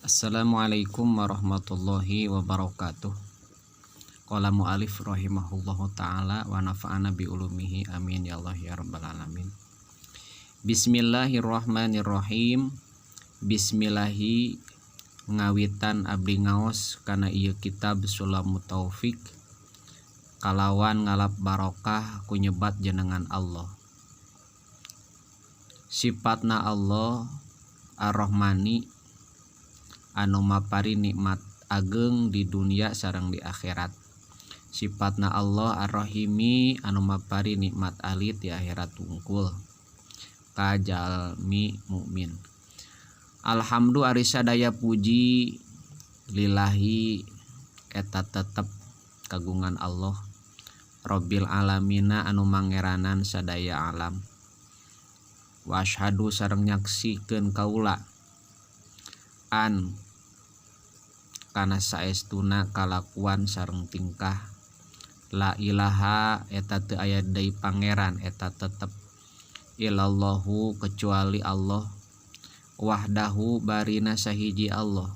Assalamualaikum warahmatullahi wabarakatuh. Qala mu'alif rahimahullahu ta'ala wa nafa'ana bi ulumihi, amin ya Allah ya rabbal alamin. Bismillahirrahmanirrahim. Bismillahi ngawitan abdi ngaos kana ieu kitab Sulamut Taufik kalawan ngalap barokah ku nyebat jenengan Allah. Sifatna Allah Ar-Rahmani anu mapari nikmat ageng di dunia sareng di akhirat. Sifatna Allah Ar-Rahimi anu mapari nikmat alit di akhirat tungkul ka jalmi mukmin. Alhamdu ari sadaya puji lillahi eta tetep kagungan Allah Rabbil alamina anu mangeranan sadaya alam. Wa asyhadu sareng nyaksikeun kaula an kana saestuna kalakuan sareng tingkah la ilaha eta teu aya deui pangeran eta tetep illallahu kecuali Allah wahdahu barina sahiji Allah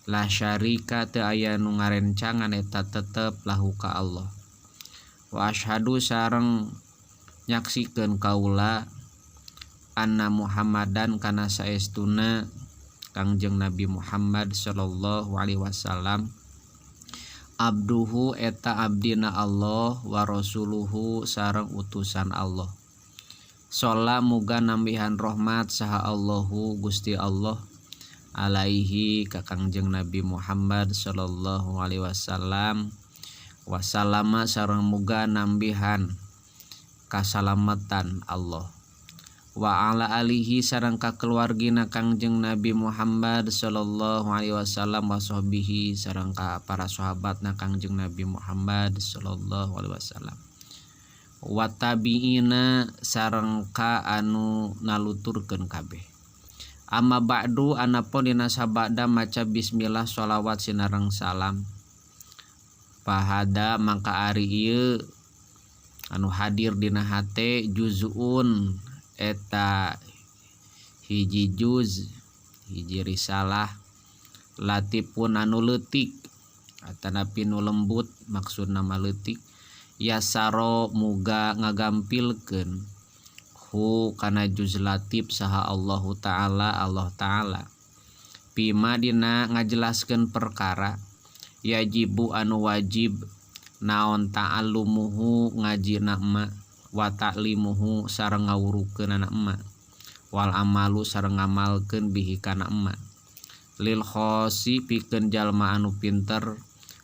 la syarika teu aya nu ngarencangan eta tetep lahu ka Allah. Wa asyhadu sareng nyaksikeun kaula anna Muhammadan kana saestuna Kangjeng Nabi Muhammad sallallahu alaihi wasallam abduhu eta abdina Allah wa rasuluhu sareng utusan Allah. Sholla muga nambihan rahmat saha Allahu Gusti Allah alaihi ka Kangjeng Nabi Muhammad sallallahu alaihi wasallam wasallama sareng muga nambihan kasalamatan Allah wa ala alihi sareng ka keluargina Kangjeng Nabi Muhammad sallallahu alaihi wasallam wa sahbihi sareng ka para sahabatna Kangjeng Nabi Muhammad sallallahu alaihi wasallam wa tabiina sareng ka anu naluturkeun kabeh. Amma ba'du anapun dina sabada maca bismillah sholawat sinareng salam fahada mangka ari ieu anu hadir dina hate juz'un eta hiji juz hiji risalah latipun anu leutik atanapi nu lembut maksudna mah leutik yasaro muga ngagampilkeun hu kana juz latif saha Allahu ta'ala Allah ta'ala bima dina ngajelaskeun perkara yajibu anu wajib naon ta'allumuhu ngajina ma wa ta'limuhu sareng ngawurukeun anak emak wal amalu sareng ngamalkeun bihi kana emak lil khosi pikeun jalma anu pinter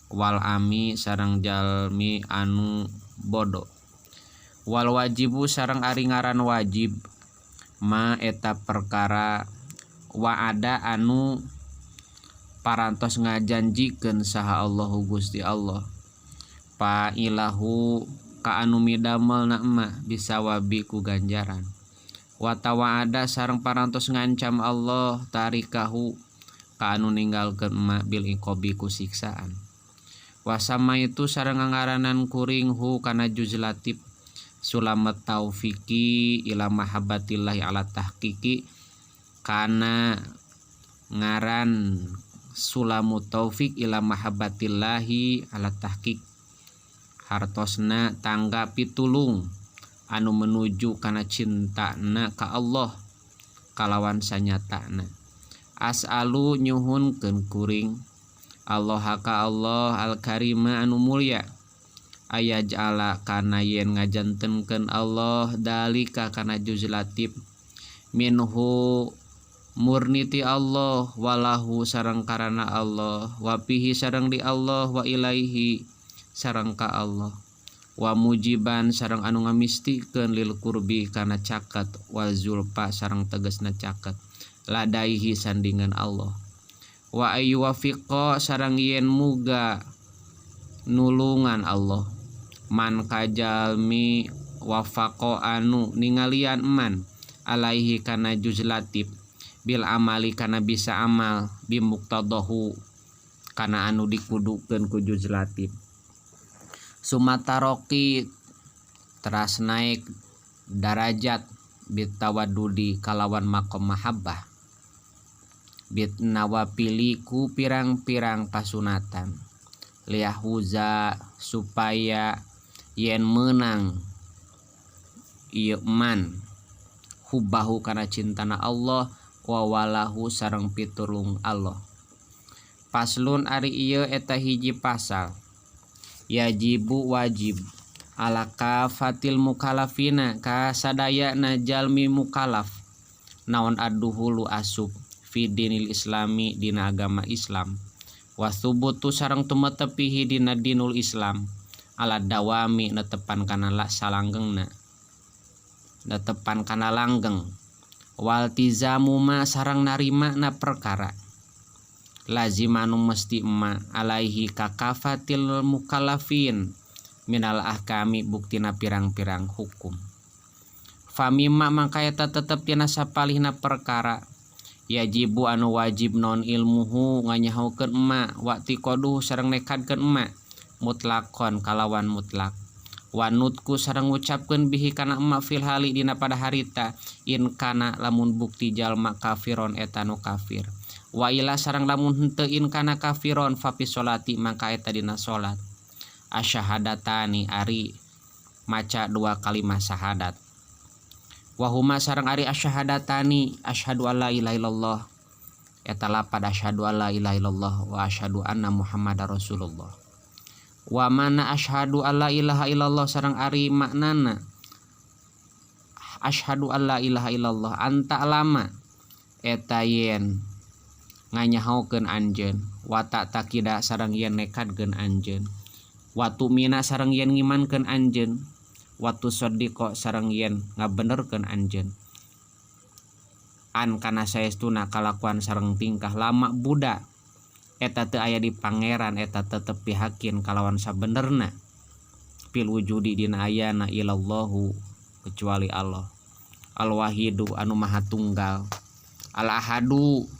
wal ami sareng jalmi anu bodoh wal wajibu sareng ari ngaran wajib ma eta perkara wa'ada anu parantos ngajanjikeun saha Allahu Gusti Allah fa ilahu ka anu midamel na emak bisawabi ku ganjaran wa tawa'ada sareng parantos ngancam Allah tarikahu ka anu ninggalkeun emak bil iqabi ku siksaan wasama itu sareng ngangaranan kuring hu kana juz latif sulamat taufiki ila mahabbatillahi ala tahqiqi kana ngaran sulamu taufik ila mahabbatillahi ala tahqiq hartosna tangga pitulung anu menuju kana cintana ka Allah kalawan sanyatana. As'alu nyuhunkeun kuring Allah ka Allah al-karima anu mulia ayaj'ala kana yen ngajantenkeun Allah dalika kana juz latif minhu murni ti Allah walahu sareng karana Allah wa fihi sareng di Allah wa ilaihi sareng ka Allah wa mujiban sareng anu ngamistikeun lil qurbi kana caket wal zulfa sareng tegasna caket ladaihi sandingan Allah wa ayyuwafiqa sareng yen muga nulungan Allah man kajalmi wafaqo anu ningalian man alaihi kana juz latif bil amali kana bisa amal bimuqtadahu kana anu dikudukeun ku juz latif sumataroki teras naik darajat bitawadudi kalawan makom mahabbah. Bit nawafili ku pirang-pirang pasunatan liyahuza supaya yen menang ieu man hubbahu kana cintana Allah wa walahu sareng pitulung Allah. Faslun ari ieu eta hiji pasal. Yajibu wajib ala kafatil mukalafina ka sadayana jalmi mukalaf naon adduhulu asup fi dinil islami dina agama Islam wa tsubutu sareng tumetepihi dina dinul Islam ala dawami netepan kana salanggengna netepan kana langgeng waltizamu ma sareng narima na perkara lazima nu mesti ma alaihi ka kafatil mukallafin minal ahkami buktina pirang-pirang hukum. Famimma mangka eta tetep tina sapalihna perkara yajibu anu wajib non ilmuhu nganyahokeun ema wa'tiqaduhu sareng nekadkeun ema mutlakon kalawan mutlak wa nutqu sareng ngucapkeun bihi kana ema fil hali dina pada harita in kana lamun bukti jalma kafiron eta nu kafir wa ila sareng lamun henteu in kana kafiron fa fi sholati mangka eta dina salat asyahadatani ari maca dua kalimat syahadat wa huma sareng ari asyahadatani asyhadu alla ilaha illallah eta lapad asyhadu alla ilaha illallah wa asyhadu anna muhammadar rasulullah wa mana asyhadu alla ilaha illallah sareng ari maknana asyhadu alla ilaha illallah anta lama eta yen nganyahokeun anjeun wa ta'taqida sareng yen nekadkeun anjeun wa tu'mina sareng yen ngimankeun anjeun wa tusaddiqa sareng yen ngabenerkeun anjeun an kana saestuna kalakuan sareng tingkah lama budak eta teu aya di pangeran eta tetep pihakin kalawan sabenerna fil wujudi dina ayana ilallahu kecuali Allah al wahidu anu maha tunggal al ahadu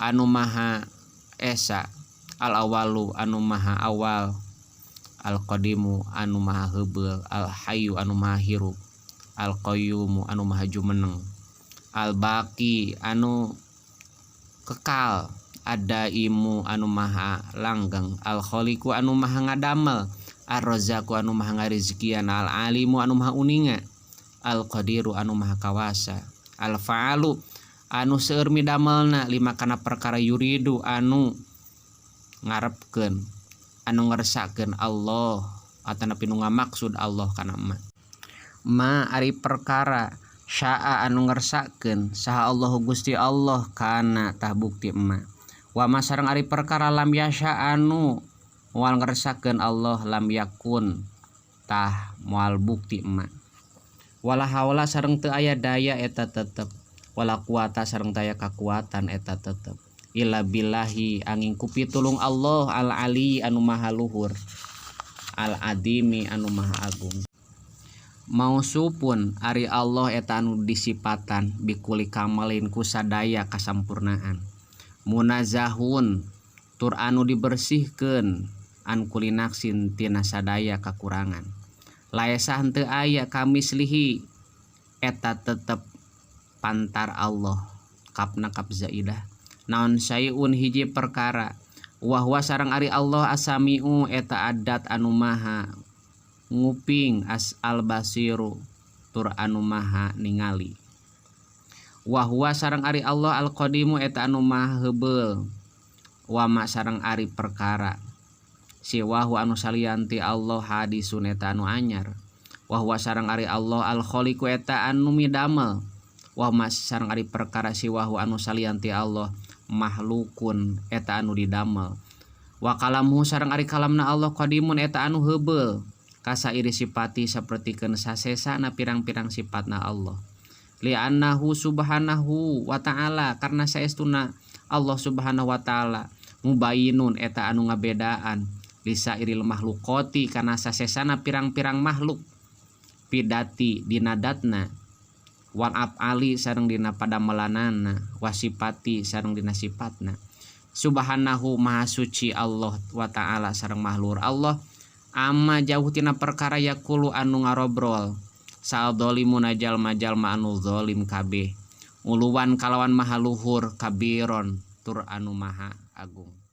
anu maha esa al awalu anu maha awal al qadimu anu maha heubeul al hayyu anu maha hirup al qayyumu anu maha jumeneng al baqi anu kekal adaimu anu maha langgeng al khaliqu anu maha ngadamel ar razzaqu anu maha ngarizkian al alimu anu maha uninga al qadiru anu maha kawasa al fa'alu anu seueur midamelna lima kana perkara yuridu anu ngarepkeun anu ngersakeun Allah atanapi nu ngamaksud Allah kana ma ma ari perkara syaa anu ngersakeun saha Allahu Gusti Allah kana tah bukti ma wa ma sareng ari perkara lam yasya anu moal ngersakeun Allah lam yakun tah moal bukti ma wala haula sareng teu aya daya eta tetep wala quwata sareng teu aya kakuatan eta tetep illa billahi angin ku pitulung Allah al ali anu maha luhur al adimi anu maha agung. Mausupun ari Allah eta anu disipatan bikuli kamalin ku sadaya kasampurnaan munazahun tur anu dibersihkeun an kulli naqsin tina sadaya kakurangan laesa henteu aya kamislihi eta tetep pantar Allah kapna kap zaidah naon syai'un hiji perkara wa huwa sareng ari Allah asamiu eta adat anu maha nguping as al basiru tur anu maha ningali wa huwa sareng ari Allah al qadimu eta anu maha heubeul wa ma sareng ari perkara siwahu anu salianti Allah hadisun eta anu anyar wa huwa sareng ari Allah al khaliqu eta anu midamel wa ma sareng ari perkara siwahu anu salianti Allah makhlukun eta anu didamel wa kalamuhu sareng ari kalamna Allah qadimun eta anu heubeul kasairi sipati sapertikeun sasesana pirang-pirang sifatna Allah li'annahu subhanahu wa ta'ala karena saestuna Allah subhanahu wa ta'ala mubayinun eta anu ngabedaan lisairil makhluqati kana sasesana pirang-pirang makhluk pidati dina datna wal af'ali sareng dina padamelanana wasipati sareng dina sifatna subhanahu maha suci Allah wa ta'ala sareng maha luhur Allah amma jauh tina perkara yaqulu anu ngarobrol sal zalimuna jalma-jalma anu zalim kabeh. Uluwan kalawan maha luhur, kabiron tur anu maha agung.